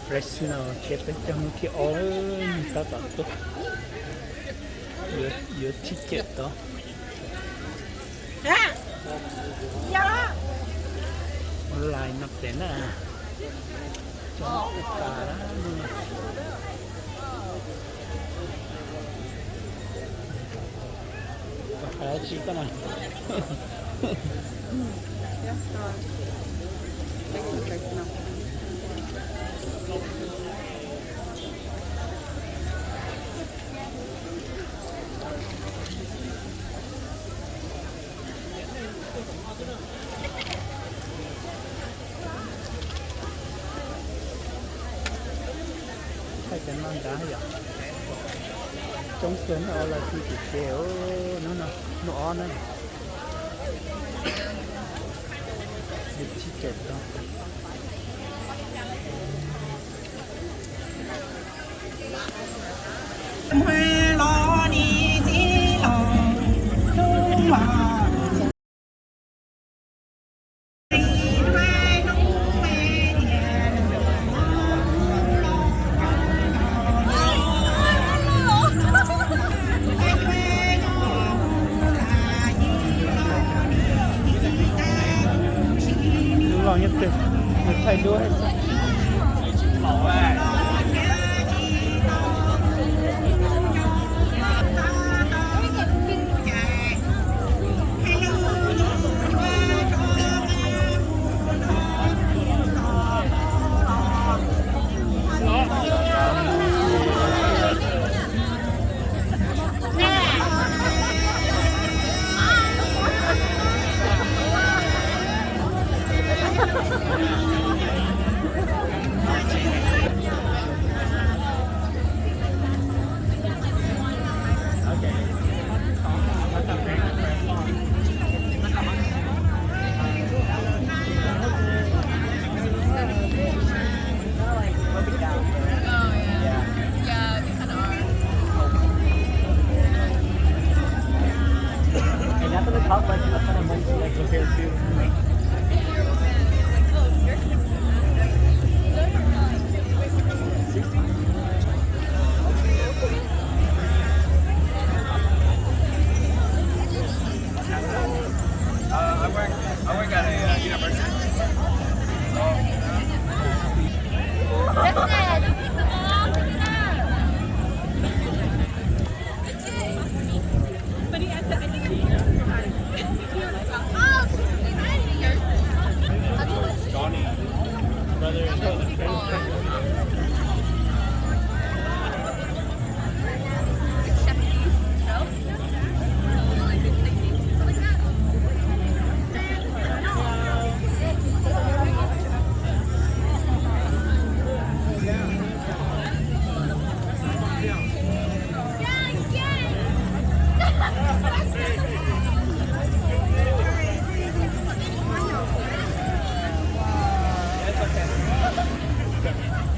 Fresno ces peb cog mus thib ob, tab tom tuaj yuav ticket tod. Ua lais no pem na, cov tas lawm. Hais tsis koj na. Thaij cov no nrad yom. Coob kawg na, lawv twb tim ke, hnub no hnub ob na. Yus tsis tseem tau. Lub loj nyob twg, nws thaij duab xwb.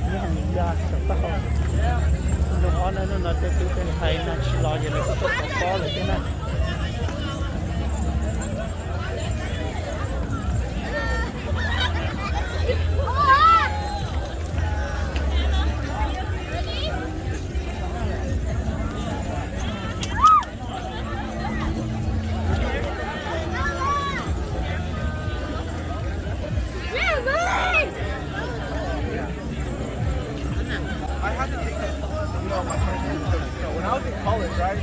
Nyob hauv ya saum taub hau. Nug ob na, nug no tej tub tej ntxhais no tsis los ces lawv kuj tuaj pov pob lawm thiab na. I had to take a, you know, my first, you know, when I was in college, right?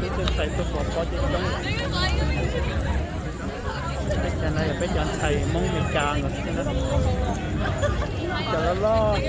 Peb cov ntxhais tuaj pov pob coob coob. Peb cov no yog peb cov ntxhais Hmoob Meskas nkawd xwb na. Cov loj loj.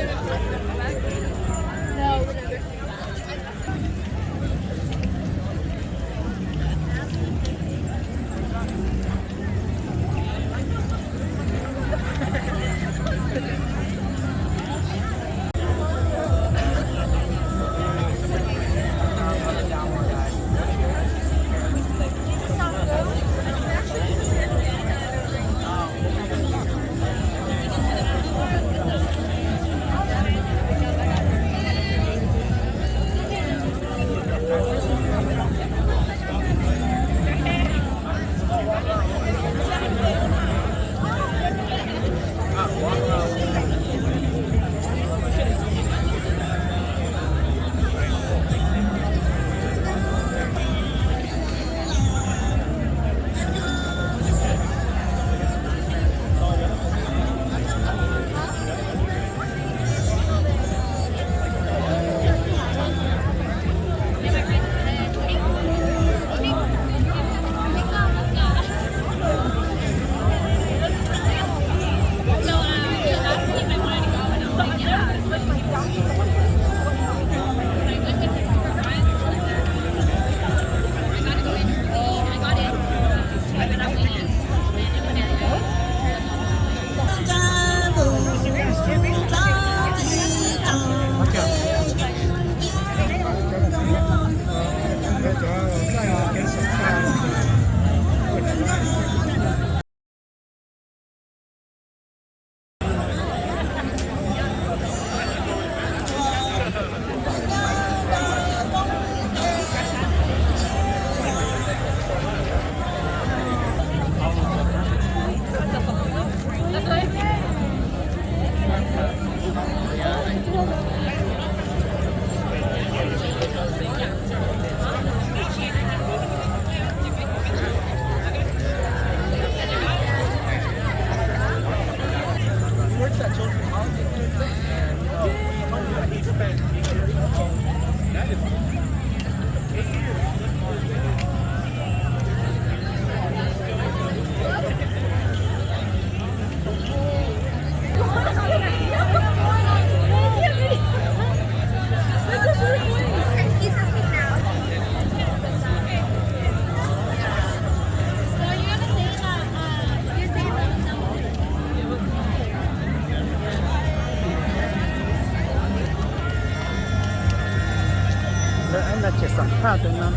Lawv ib no tseem xam phaj tus no,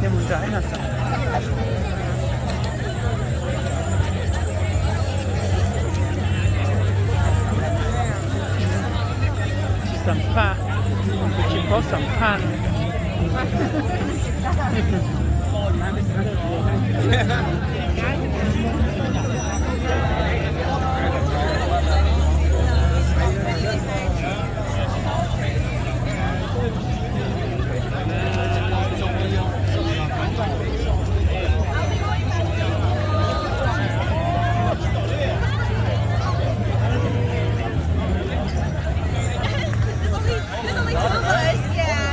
nej mus nrog ib no xam phaj. Tsis xam phaj, kuv tsis paub xam phaj. There's only two of us, yeah.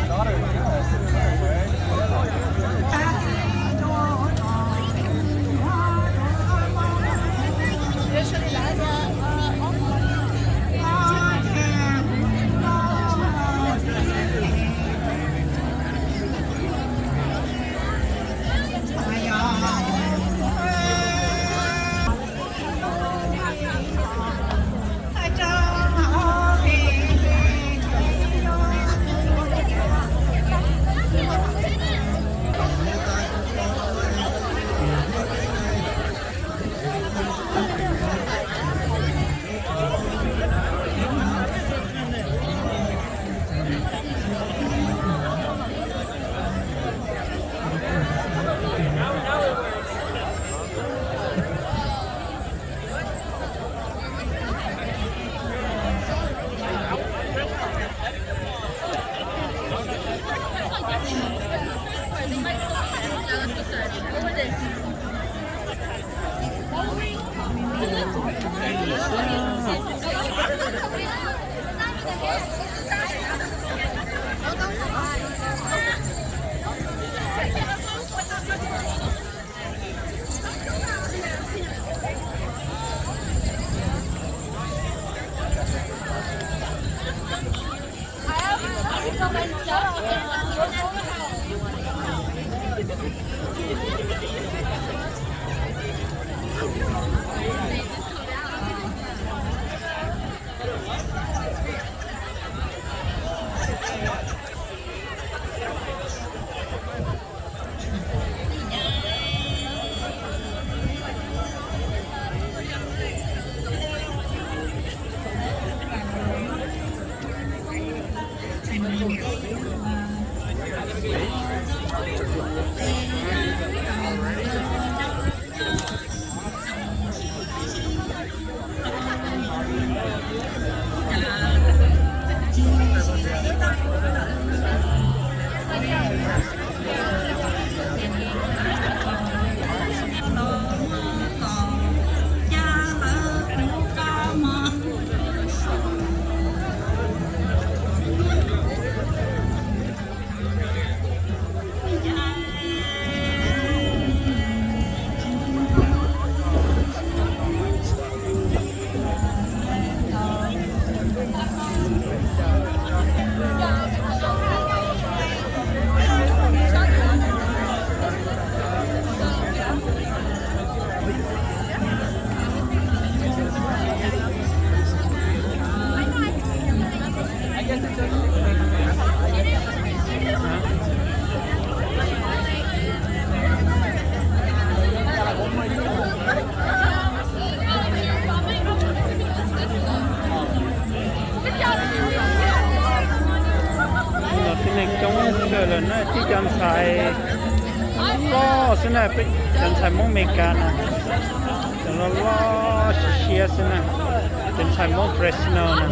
Tib neeg coob kawg lawm na, tib cov ntxhais loj xwb na, peb cov ntxhais Hmoob Amelikas na, cov loj loj siab siab xwb na, cov ntxhais Hmoob Fresno na.